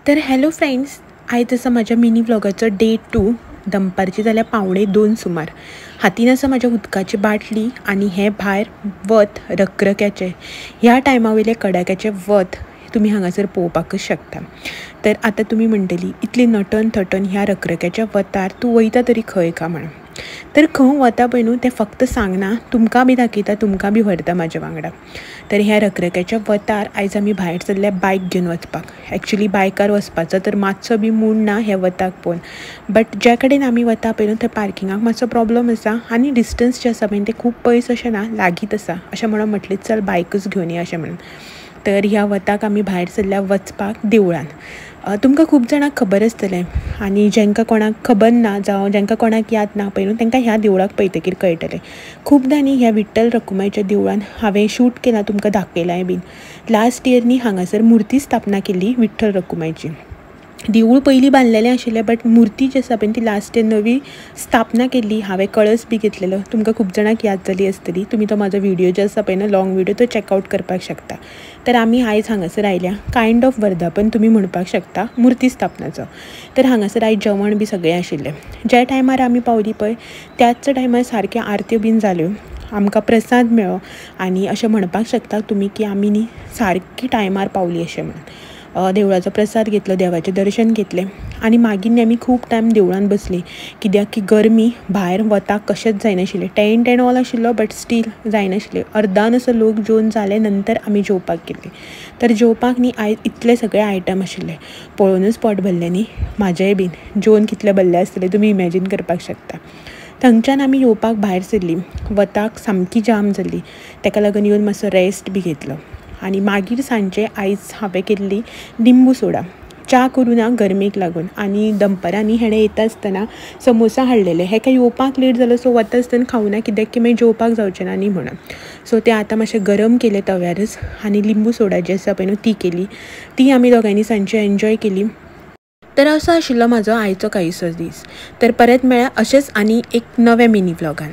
तर hello friends, आयज आसा म्हाज्या मिनी व्लॉगाचो डे 2. दनपारची जाल्यार 1:45 सुमार. हातीन आसा म्हाज्या उदकाची बाटली आनी हें भायर वत रखरख्याचें. ह्या टायमा वयलें कडाक्याचें वत तुमी हांगासर पळोवपाकच शकता. तर आतां तुमी म्हणटली इतली नटन थटन ह्या रखरख्याच्या वतार तूं वयता तरी खंय का म्हणून. तर खंय वता पळय न्हू तें फक्त सांगना, तुमकां बी दाखयता, तुमकां बी व्हरता म्हाज्या वांगडा. तर ह्या रखरख्याच्या वतार आयज आमी भायर सरल्या बायक घेवन वचपाक. एक्चुली बायकार वचपाचो तर मातसो बी मूड ना ह्या वताक पळोवन, बट ज्या कडेन आमी वता पळय न्हू थंय पार्किंगाक मातसो प्रॉब्लम आसा आनी डिस्टन्स जें आसा पळय तें खूब पयस अशें ना, लागींच आसा. अशें म्हणून म्हटलें चल बायकूच घेवन या अशें म्हणून. तर ह्या वताक आमी भायर सरल्या वचपाक देवळान. तुमकां खूब जाणांक खबर आसतलें आनी जांकां कोणाक खबर ना जावं जांकां कोणाक याद ना पळय न्हू तांकां ह्या देवळाक पळयतकीर कळटलें. खुबदां न्ही ह्या विठ्ठल रखुमाईच्या देवळान हांवें शूट केलां, तुमकां दाखयलांय बीन. लास्ट इयर न्ही हांगासर मुर्ती स्थापना केल्ली विठ्ठल रखुमाईची. देवूळ पयलीं बांदलेलें आशिल्लें बट मुर्ती जी आसा पळय ती लास्ट इयर नवी स्थापना केल्ली. हांवें कळस बी घेतलेलो, तुमकां खूब जाणांक याद जाली आसतली. तुमी तो म्हाजो व्हिडियो जो आसा पळय न्हू लॉंग व्हिडियो तो चॅकआवट करपाक शकता. तर आमी आयज हांगासर आयल्या कायंड ऑफ वर्धापन तुमी म्हणपाक शकता मुर्ती स्थापनाचो. तर हांगासर आयज जेवण बी सगळें आशिल्लें. ज्या टायमार आमी पावली पळय त्याच टायमार सारक्यो आरत्यो बीन जाल्यो, आमकां प्रसाद मेळ्ळो आनी अशें म्हणपाक शकता तुमी की आमी न्ही सारकी टायमार पावली अशें म्हणून. देवळाचो प्रसाद घेतलो, देवाचें दर्शन घेतलें आनी मागीर न्ही आमी खूब टायम देवळान बसलीं. कित्याक की गरमी भायर वताक कशेंच जायनाशिल्लें. टेंट एंड ऑल आशिल्लो बट स्टील जायनाशिल्लें. अर्दान असो लोक जेवन जाले नंतर आमी जेवपाक गेलीं. तर जेवपाक न्ही आयज इतले सगळे आयटम आशिल्ले, पळोवनूच पोट भरलें न्ही म्हाजेंय बीन. जेवन कितलें भरलें आसतलें तुमी इमॅजीन करपाक शकता. थंयच्यान आमी येवपाक भायर सरलीं. वताक सामकी जाम जाल्ली, ताका लागून येवन मातसो रेस्ट बी घेतलो. आनी मागीर सांजे आयज हांवें केल्ली लिंबू सोडा. च्या करूं ना गरमेक लागून. आनी दनपरां हेणें येता आसतना समोसा हाडलेले. हेका येवपाक लेट जालो सो वता आसतना खावना कित्याक की मागीर जेवपाक जावचें ना न्ही म्हणून. सो तें आतां मातशें गरम केलें तव्यारच आनी लिंबू सोडा जी आसा पळय न्हू ती केली. ती आमी दोगांयनी सांजची एन्जॉय केली. तर असो आशिल्लो म्हाजो आयचो कांयसो दीस. तर परत मेळ्ळा अशेंच आनी एक नव्या मिनी व्लॉगान.